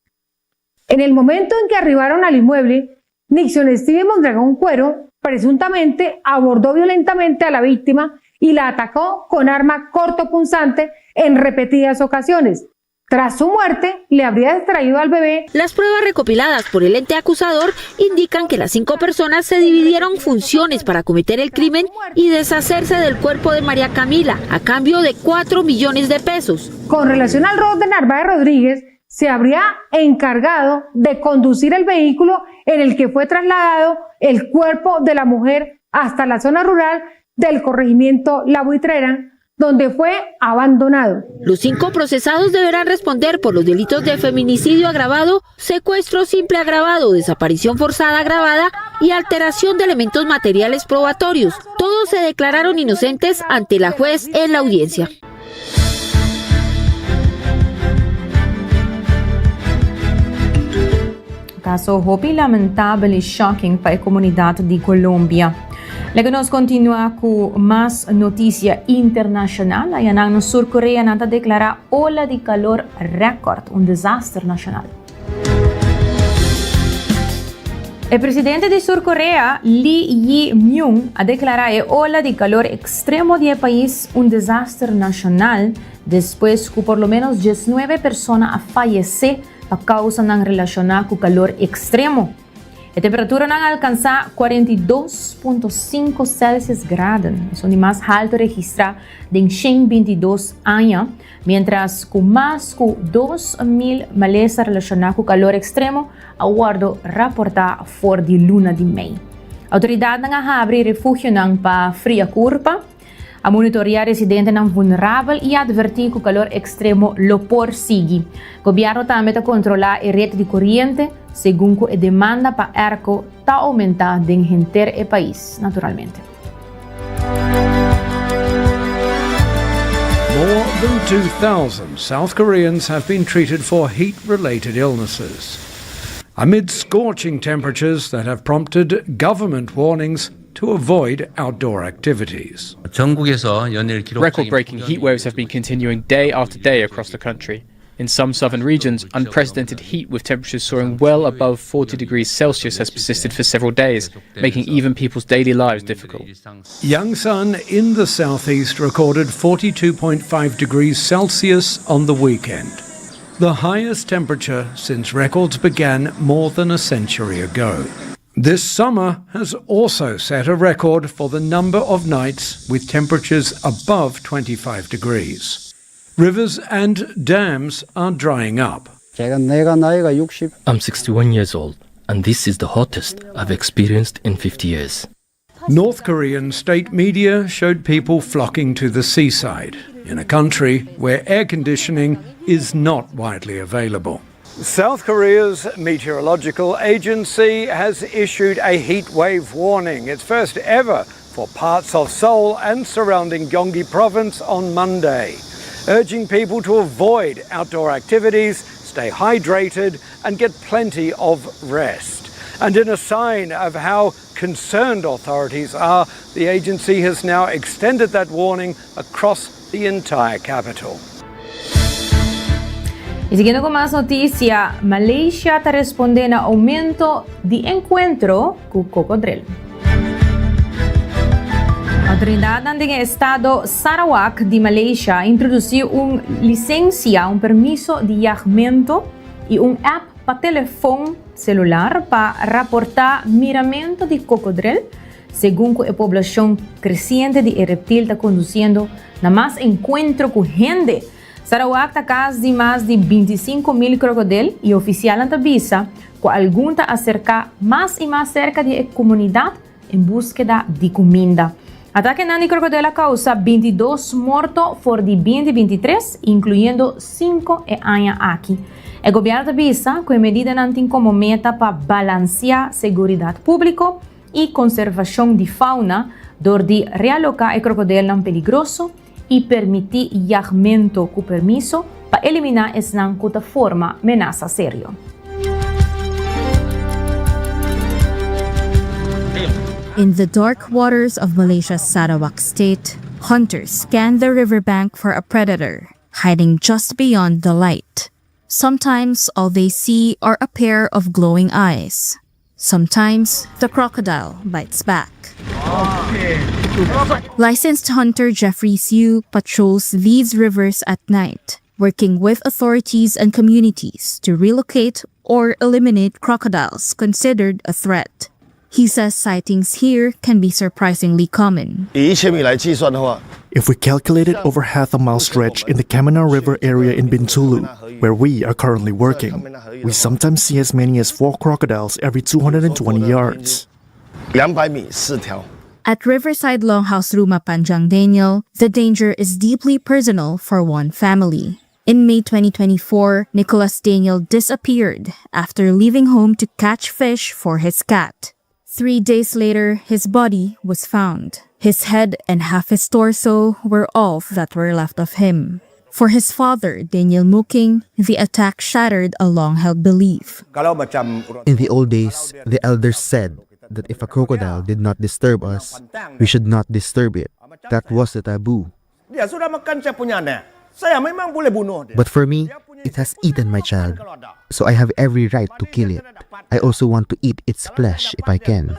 En el momento en que arribaron al inmueble, Nixon Steven Mondragón Cuero presuntamente abordó violentamente a la víctima y la atacó con arma cortopunzante en repetidas ocasiones. Tras su muerte, le habría extraído al bebé. Las pruebas recopiladas por el ente acusador indican que las cinco personas se dividieron funciones para cometer el crimen y deshacerse del cuerpo de María Camila a cambio de 4 millones de pesos. Con relación al rol de Narváez Rodríguez, se habría encargado de conducir el vehículo en el que fue trasladado el cuerpo de la mujer hasta la zona rural del corregimiento La Buitrera, donde fue abandonado. Los cinco procesados deberán responder por los delitos de feminicidio agravado, secuestro simple agravado, desaparición forzada agravada y alteración de elementos materiales probatorios. Todos se declararon inocentes ante la juez en la audiencia. Caso hopi lamentabel y shocking pa e comunidad di Colombia. Laga nos continua cu mas noticia internacional. Ayanan na Sur Korea nan ta declara ola di calor record, un desaster nacional. E presidente di Sur Korea, Lee Jae-myung, a declara e ola di calor extremo di e pais un desaster nacional despues cu por lo menos diesnuebe persona a fayece pa causanan relaciona cu calor extremo. E temperaturanan a alcansa 42.5 Celsius graden, esun di mas halto registra den 122 aña, mientras cu mas cu 2.000 malesa relaciona cu calor extremo a wordo raporta for di luna di mei. Autoridadnan a habri refugionan pa fria curpa, A monitorea residentenan vulnerabel i advertí ku kalor ekstremo lo por sigui. Gobièrnu tambe ta kontrolá e ret di koriente segun ku e demanda pa airco ta oumentá den henter e pais, naturalmente. More than 2,000 South Koreans have been treated for heat-related illnesses. Amid scorching temperatures that have prompted government warnings to avoid outdoor activities. Record-breaking heat waves have been continuing day after day across the country. In some southern regions, unprecedented heat with temperatures soaring well above 40 degrees Celsius has persisted for several days, making even people's daily lives difficult. Yangsan in the southeast recorded 42.5 degrees Celsius on the weekend, the highest temperature since records began more than a century ago. This summer has also set a record for the number of nights with temperatures above 25 degrees. Rivers and dams are drying up. I'm 61 years old, and this is the hottest I've experienced in 50 years. North Korean state media showed people flocking to the seaside in a country where air conditioning is not widely available. South Korea's meteorological agency has issued a heat wave warning, its first ever for parts of Seoul and surrounding Gyeonggi province on Monday, urging people to avoid outdoor activities, stay hydrated, and get plenty of rest. And in a sign of how concerned authorities are, the agency has now extended that warning across the entire capital. Y siguiendo cu mas noticia, Malaysia ta responde na aumento di encuentro cu cocodril. Autoridadnan den e estado Sarawak di Malaysia a introduci un licencia, un permiso di yagmento y un app pa telefon celular pa raporta miramento di cocodril, segun cu e poblacion creciente di e reptil ta conduciendo na mas encuentro cu hende. Sarawak ta cas di mas di 25 mil crocodil y oficialnan ta bisa cu algun ta acerca mas y mas cerca di e comunidad en buskeda di cuminda. Atakenan di crocodil a causa 22 morto for di 2023, incluyendo 5 e aña aki. E gobierno ta bisa cu e medidanan tin como meta pa balancia seguridad publico y conservacion di fauna dor di realoca e crocodilnan peligroso y permiti yagmento cu permiso pa elimina esnan cu ta forma menasa serio. In the dark waters of Malaysia's Sarawak state, hunters scan the riverbank for a predator hiding just beyond the light. Sometimes all they see are a pair of glowing eyes. Sometimes the crocodile bites back. Licensed hunter Jeffrey Siu patrols these rivers at night, working with authorities and communities to relocate or eliminate crocodiles considered a threat. He says sightings here can be surprisingly common. If we calculate it over half a mile stretch in the Kemena River area in Bintulu, where we are currently working, we sometimes see as many as four crocodiles every 220 yards. At Riverside Longhouse Ruma Panjang Daniel, the danger is deeply personal for one family. In May 2024, Nicholas Daniel disappeared after leaving home to catch fish for his cat. 3 days later, his body was found. His head and half his torso were all that were left of him. For his father, Daniel Muking, the attack shattered a long held belief. In the old days, the elders said that if a crocodile did not disturb us, we should not disturb it. That was the taboo. But for me, it has eaten my child, so I have every right to kill it. I also want to eat its flesh if I can.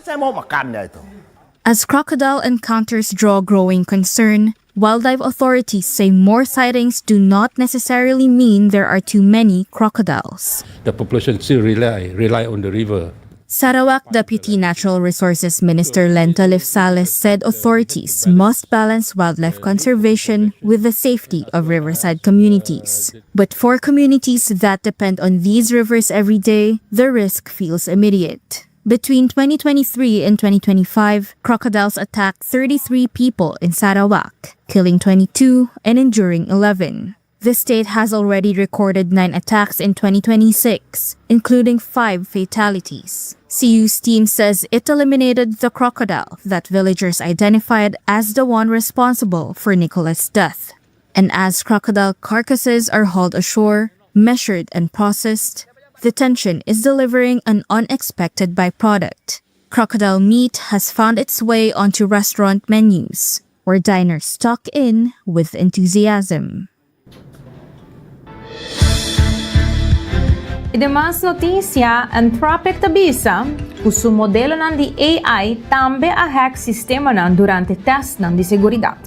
As crocodile encounters draw growing concern, wildlife authorities say more sightings do not necessarily mean there are too many crocodiles. The population still rely on the river. Sarawak Deputy Natural Resources Minister Len Talif Salleh said authorities must balance wildlife conservation with the safety of riverside communities. But for communities that depend on these rivers every day, the risk feels immediate. Between 2023 and 2025, crocodiles attacked 33 people in Sarawak, killing 22 and injuring 11. The state has already recorded nine attacks in 2026, including five fatalities. Siu's team says it eliminated the crocodile that villagers identified as the one responsible for Nicholas' death. And as crocodile carcasses are hauled ashore, measured and processed, the tension is delivering an unexpected byproduct. Crocodile meat has found its way onto restaurant menus, where diners tuck in with enthusiasm. Y demas noticia, Anthropic ta bisa cu su modelonan di AI tambe a hack sistemanan durante testnan di seguridad.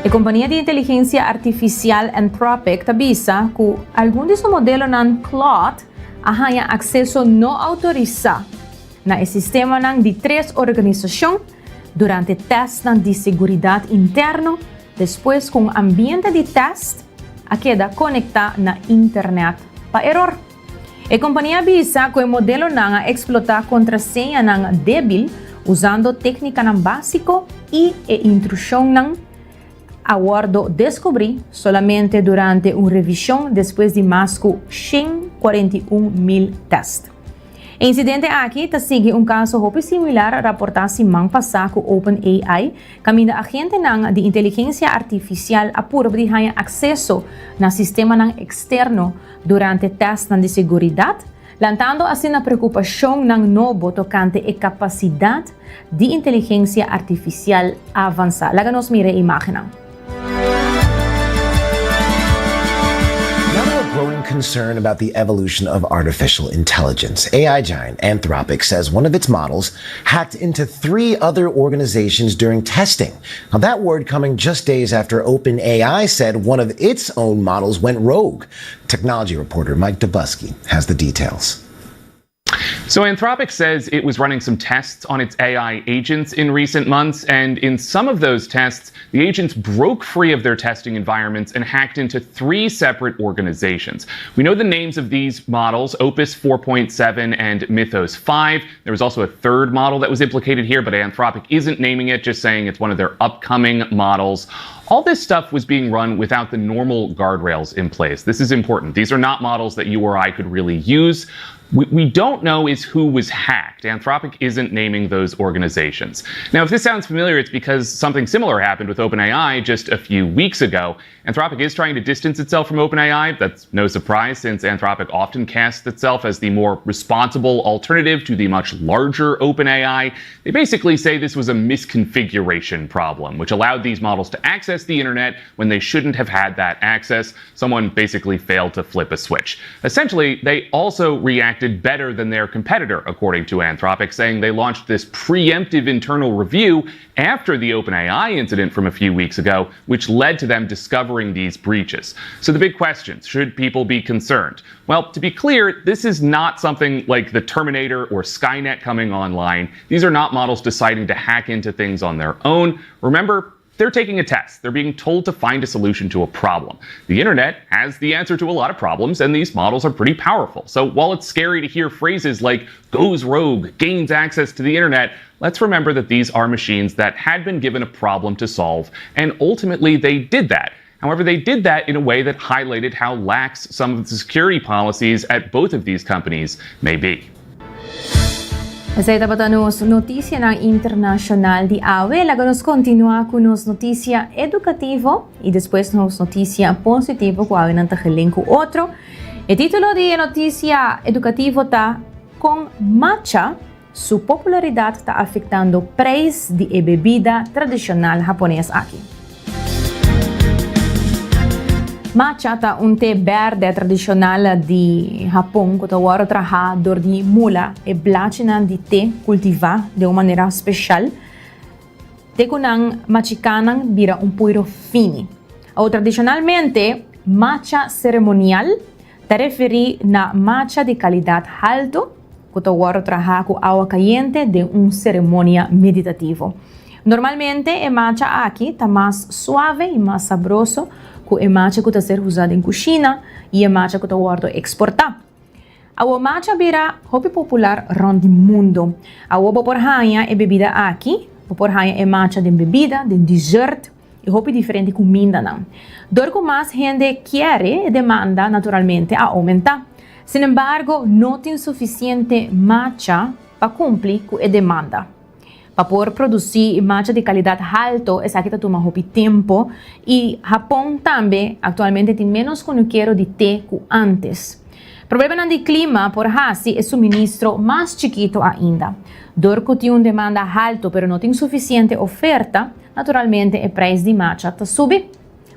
E compania di inteligencia artificial Anthropic ta bisa cu algun di su modelonan Claude a haya acceso no autorisa na e sistemanan di tres organisacion durante testnan di seguridad interno despues cu un ambiente di test a keda conecta na internet pa eror. E compania a bisa cu e modelonan a explota contraseñanan debil usando tecnicanan basico y e intrusionnan a wordo descubri solamente durante un revision despues di mas cu 141 mil test. E incidente aki ta sigui un caso hopi similar raporta siman pasa cu OpenAI, caminda agentenan di inteligencia artificial a purba di haya acceso na sistemanan externo durante testnan di seguridad. Lantando asina preokupashonnan nobo tokante e kapasidat di inteligensia artifisial avansá. Laga nos mira e imágennan. Now to a growing concern about the evolution of artificial intelligence. AI giant Anthropic says one of its models hacked into three other organizations during testing. Now, that word coming just days after OpenAI said one of its own models went rogue. Technology reporter Mike Dobuski has the details. So, Anthropic says it was running some tests on its AI agents in recent months, and in some of those tests, the agents broke free of their testing environments and hacked into three separate organizations. We know the names of these models Opus 4.7 and Mythos 5. There was also a third model that was implicated here, but Anthropic isn't naming it, just saying it's one of their upcoming models. All this stuff was being run without the normal guardrails in place. This is important. These are not models that you or I could really use. We, we don't know is who was hacked. Anthropic isn't naming those organizations. Now, if this sounds familiar, it's because something similar happened with OpenAI just a few weeks ago. Anthropic is trying to distance itself from OpenAI. That's no surprise since Anthropic often casts itself as the more responsible alternative to the much larger OpenAI. They basically say this was a misconfiguration problem, which allowed these models to access the internet when they shouldn't have had that access. Someone basically failed to flip a switch. Essentially, they also reacted better than their competitor, according to Anthropic, saying they launched this preemptive internal review after the OpenAI incident from a few weeks ago, which led to them discovering these breaches. So the big questions should people be concerned? Well, to be clear, this is not something like the Terminator or Skynet coming online. These are not models deciding to hack into things on their own. Remember, they're taking a test. They're being told to find a solution to a problem. The internet has the answer to a lot of problems, and these models are pretty powerful. So while it's scary to hear phrases like goes rogue, gains access to the internet, let's remember that these are machines that had been given a problem to solve, and ultimately they did that. However, they did that in a way that highlighted how lax some of the security policies at both of these companies may be. Esei tabata nos notisianan internashonal di awe. Laga nos kontinuá ku nos notisia edukativo i despues nos notisia positivo ku awe nan ta gelen ku otro. E título di e notisia edukativo ta Kon Matcha su popularidat ta afektando preis di e bebida tradishonal hapones aki. Matcha ta un te bèrdè tradishonal di Hapon ku ta wòrdu trahá dor di mula e blachinan di te kultivá den un manera speshal te ku nan machikanan bira un puiro fini. Awor tradishonalmente matcha seremonial ta referí na matcha di kalidat haltu ku ta wòrdu trahá ku awa kayente den un seremonia meditativo. Normalmente e matcha aki ta mas suave i mas sabroso ku e matcha ku ta ser usá den kushina i e matcha ku ta wòrdu eksportá. Awor matcha bira hopi popular rònt di mundu. Awor bo por haña e bebida aki, bo por haña e matcha den bebida, den dessert i hopi diferente kumindanan. Dor ku mas hende kier e demanda naturalmente a oumentá. Sinembargo, no tin sufisiente matcha pa kumpli ku e demanda. Pa por produsí matcha di kalidat halto esaki ta tuma hopi tempu i Hapon tambe aktualmente tin ménos kunukero di te ku ántes. Problemanan di klima por hasi e suministro mas chikitu ainda. Dor ku tin un demanda haltu pero no tin sufisiente oferta, naturalmente e preis di matcha ta subi.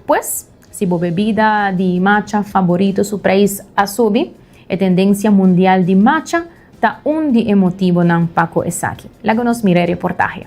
Pues, si bo bebida di matcha faborito su preis a subi, e tendensia mundial di matcha ta un di e motibonan pa ku esaki. Laga nos mira e reportahe.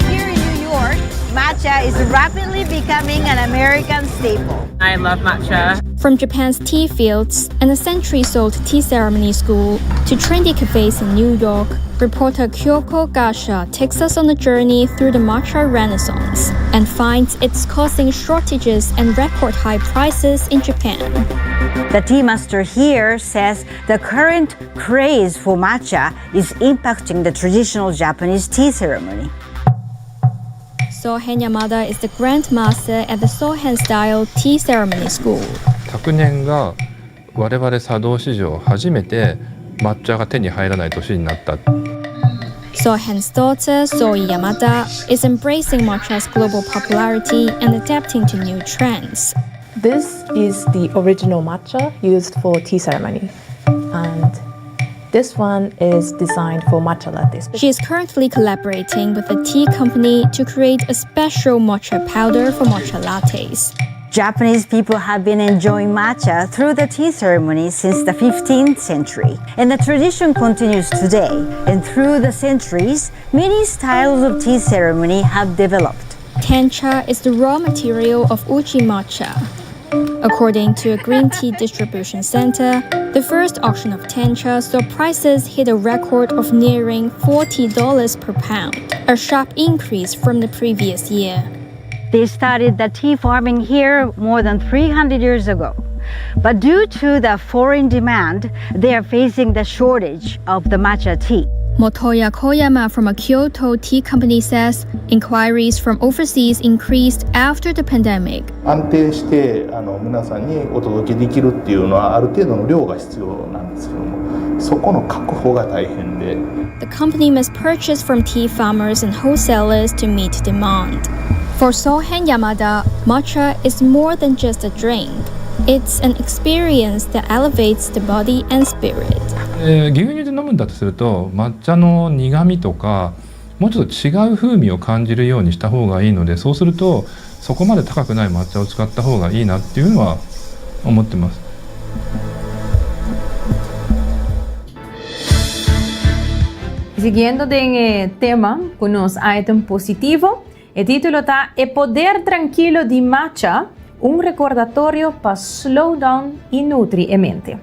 Here in New York, matcha is rapidly becoming an American staple. I love matcha. From Japan's tea fields and a centuries-old tea ceremony school to trendy cafes in New York, reporter Kyoko Gasha takes us on a journey through the matcha renaissance and finds it's causing shortages and record high prices in Japan. The tea master here says the current craze for matcha is impacting the traditional Japanese tea ceremony. Sohen Yamada is the grand master at the Sohen style tea ceremony school. 昨年が我々茶道史上初めて抹茶が手に入らない年になった。 Sohen's daughter, Zoe Yamada, is embracing matcha's global popularity and adapting to new trends. This is the original matcha used for tea ceremony and this one is designed for matcha lattes. She is currently collaborating with a tea company to create a special matcha powder for matcha lattes. Japanese people have been enjoying matcha through the tea ceremony since the 15th century. And the tradition continues today. And through the centuries, many styles of tea ceremony have developed. Tencha is the raw material of uji matcha. According to a green tea distribution center, the first auction of tencha saw prices hit a record of nearing $40 per pound, a sharp increase from the previous year. They started the tea farming here more than 300 years ago. But due to the foreign demand, they are facing the shortage of the matcha tea. Motoya Koyama from a Kyoto tea company says inquiries from overseas increased after the pandemic. 安定してあの皆さんにお届けできるっていうのはある程度の量が必要なんですけどもそこの確保が大変で The company must purchase from tea farmers and wholesalers to meet demand. For Sohen Yamada, matcha is more than just a drink. It's an experience that elevates the body and spirit. えー牛乳で飲むんだとすると抹茶の苦味とかもうちょっと違う風味を感じるようにした方がいいのでそうするとそこまで高くない抹茶を使った方がいいなっていうのは思ってます。 Siguiendo den e tema cu nos item positivo, e titulo ta E Poder Trankilo di Matcha, un recordatorio pa slow down y nutri e mente.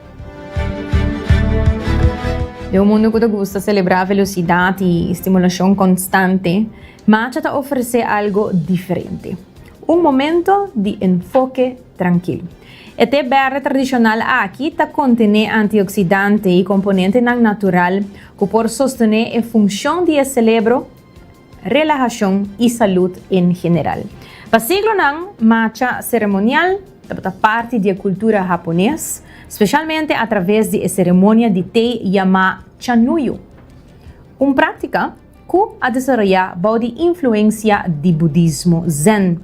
Den un mundo cu ta gusta celebra velocidad y stimulacion constante, matcha ta ofrece algo diferente, un momento di enfoke trankil. E te berde tradicional aki ta contene antioxidante y componentenan natural cu por sostene e funcion di e celebro, relahacion y salud en general. Pa siglonan, matcha ceremonial tabata parti di e cultura Hapones, specialmente a traves di e ceremonia di te yama chanuyu, un practica cu a desaroya bou di influencia di budismo Zen.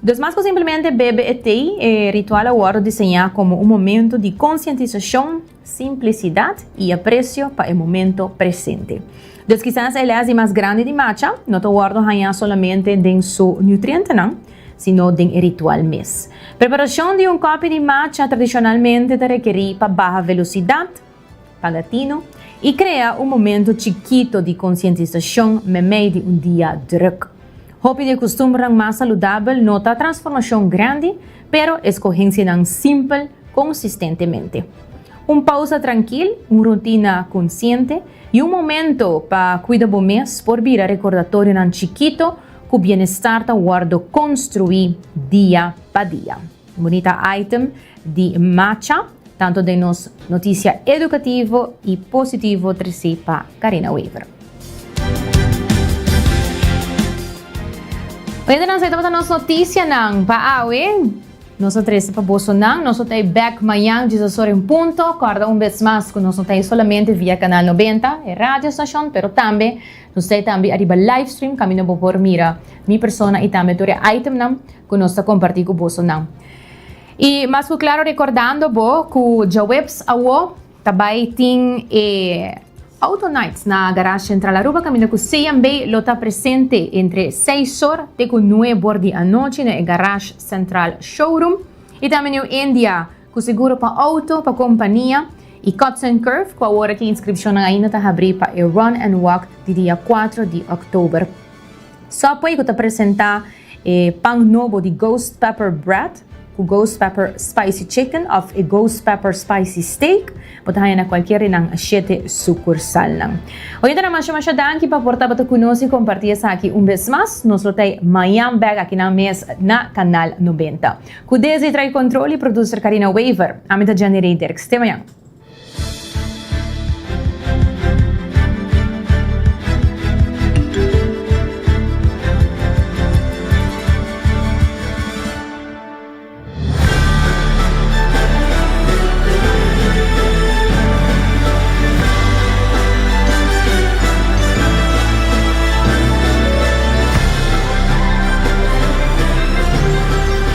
Dus mas cu simplemente bebe e te, e ritual a wordo diseña como un momento di concientisacion, Simplisidat i apresio pa e momento presente. Dus kisas e les di mas grandi di matcha no ta wòrdu hañá solamente den su nutrientenan, sino den e ritual mes. Preparashon di un kòpi di matcha tradishonalmente ta rekerí pa baha velosidat, paga tino, i krea un momento chikito di konsientisashon meimei di un dia drùk. Hopi di e kustumbernan mas saludabel no ta transformashon grandi, pero eskohensianan simpel konsistentemente. Un pausa trankil, un rutina konsiente i un momento pa kuida bo mes por bira rekordatorionan chikito ku bienestar ta wòrdu konstruí dia pa dia. Bunita item di matcha, tantu den nos notisia edukativo i positivo tresí pa Carina Wever. Oyentenan, esei tabata nos notisianan pa awe. Nos a trese pa bosonan. Nos lo ta ei bek mañan djesas ora en punto. Kòrda un bes mas ku nos no ta ei solamente via Kanal 90, e radiostashon, pero tambe nos ta ei tambe ariba livestream kaminda bo por mira mi persona i tambe tur e itemnan ku nos ta kompartí ku bosonan. I mas ku klaro rekordando bo ku djaweps awo Ta bai tin e Auto Nights na Garage Central Aruba caminda cu CMB lo ta presente entre seis or te cu nuebe or di anochi na e Garage Central Showroom. Y tambe New India cu seguro pa auto, pa compania y Cuts and Curve cu awor aki inscripcionnan ainda ta habri pa e Run and Walk di dia cuatro di october. Subway cu ta presenta e pan nobo di Ghost Pepper Bread cu Ghost Pepper Spicy Chicken of e Ghost Pepper Spicy Steak, bo ta haña na cualkier di nan shete sucursalnan. Oyentenan masha masha danki pa por tabata cu nos y comparti esaki un bes mas. Nos lo ta mañan bek aki nan mes na Canal 90. Cu Desi trae control y producer Karina Wever. Ami ta Jenny Rey Dirks. Te mañan.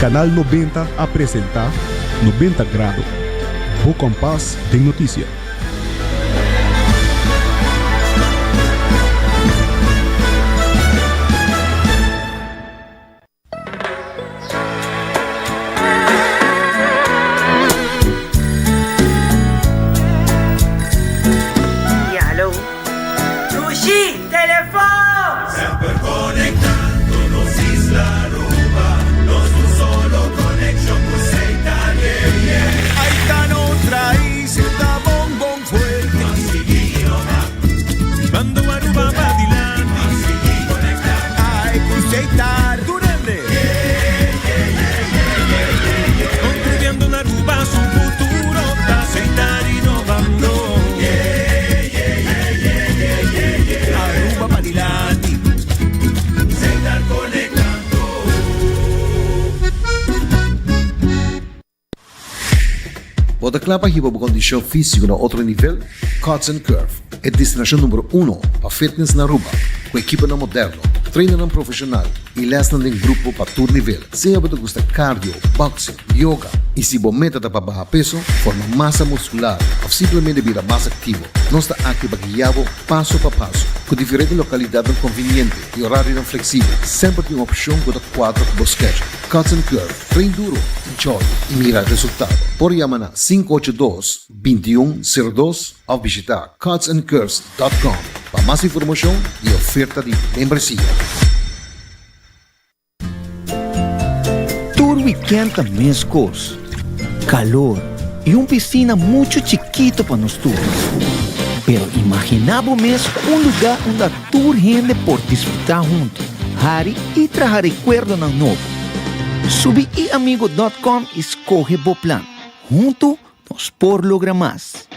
Canal 90 a presenta 90 Grado, bo kompas den noticia. Yalo. Dushi, telefon! Semper conectando nos isla Aruba, nos un solo conexion cu Setar, yeah, yeah. Ay ta no traes ta bon bon fuerte. Ban sigui innova. Bando Aruba pa dilanti. Ban sigui conecta. Ay cu Setar. Tur hende. Yeah, yeah, yeah, yeah, yeah, yeah, yeah. Construyendo un Aruba su futuro ta Setar innovando. Yeah, yeah, yeah, yeah, yeah, yeah, yeah. Aruba pa dilanti. Setar conectando. Bo ta kla pa hiba bo kondishon físiko na otro nivel? Cuts and Curve, e destinashon number uno pa fitness na Aruba, ku ekiponan moderno, trainernan profeshonal i lèsnan den grupo pa tur nivel. Sea bo ta gusta cardio, boxing, yoga, i si bo meta ta pa baha peso, forma masa muskular òf simplemente bira mas aktivo, nos ta aki pa guia bo paso pa paso. Ku diferente lokalidatnan konviniente i orarionan fleksibel, semper tin un opshon ku ta kuadra ku bo schedule. Cuts and Curve, train duro, enjoy i mira resultado. Por yama na 582 21 02 òf bishitá cutsandcurves.com pa mas informashon i oferta di membresia. Tur weekend ta mescos. Calor y un piscina mucho chikito pa nos tur. Pero imagina bo mes un lugar unda tur hende por disfruta hunto, hari y traha recuerdonan nobo. Subi iamigo.com y scoge bo plan. Hunto nos por logra mas.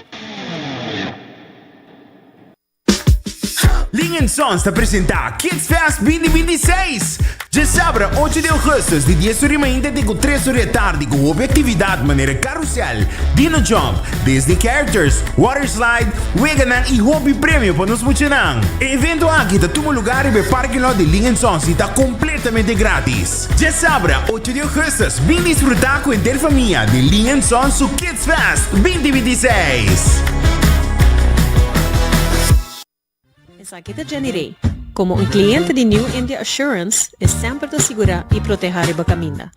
Ling and Sons ta presenta Kids Fest 2026! Djasabra ocho di augustus di dies ora mainta te ku tres ora di atardi ku hopi aktividat manera karusel, dino jump, Disney characters, water slide, weganan i hopi premio pa nos muchanan. E evento aki ta tuma lugar riba e parking lot di Ling and Sons i ta kompletamente gratis. Djasabra ocho di augustus bin disfruta ku henter famia di Ling and Sons su Kids Fest 2026! Esaki ta Jenny Rey. Komo un kliente di New India Assurance, e semper ta sigurá i protehá riba kaminda.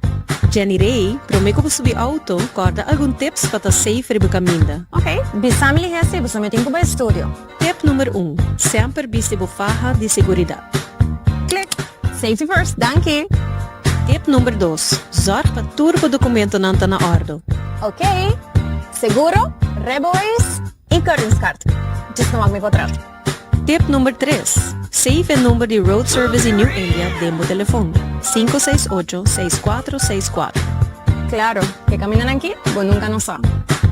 Jenny Rey, promé ku bo subi outo, kòrda algun tips pa ta safe riba kaminda. Ok, bisa mi lihé si boso mi tin ku bai studio. Tip number un, Semper bisti bo faha di seguridat. Klik! Safety first, danki! Tip number dos, Zorg pa tur bo dokumentonan ta na òrdu. Ok, seguro, rijbewijs i keuringskaart. Djis no wak mi potret. Tip number tres, Save e number di Road Service di New India den bo telefon, 568 6464. Claro, ke kamindanan ki bo nunka no sa.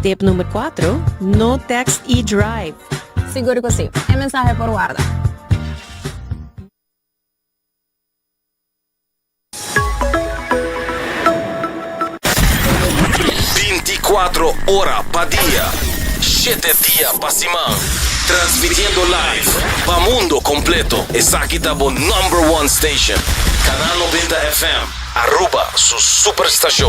Tip number cuatro, No text i drive! Sigur ku si, e mensahe por warda. 24 ora pa dia, shete dia pa siman. Transmitiendo live pa mundo completo. Esaki ta bo number one station. Canal 90 FM, Aruba su superstacion.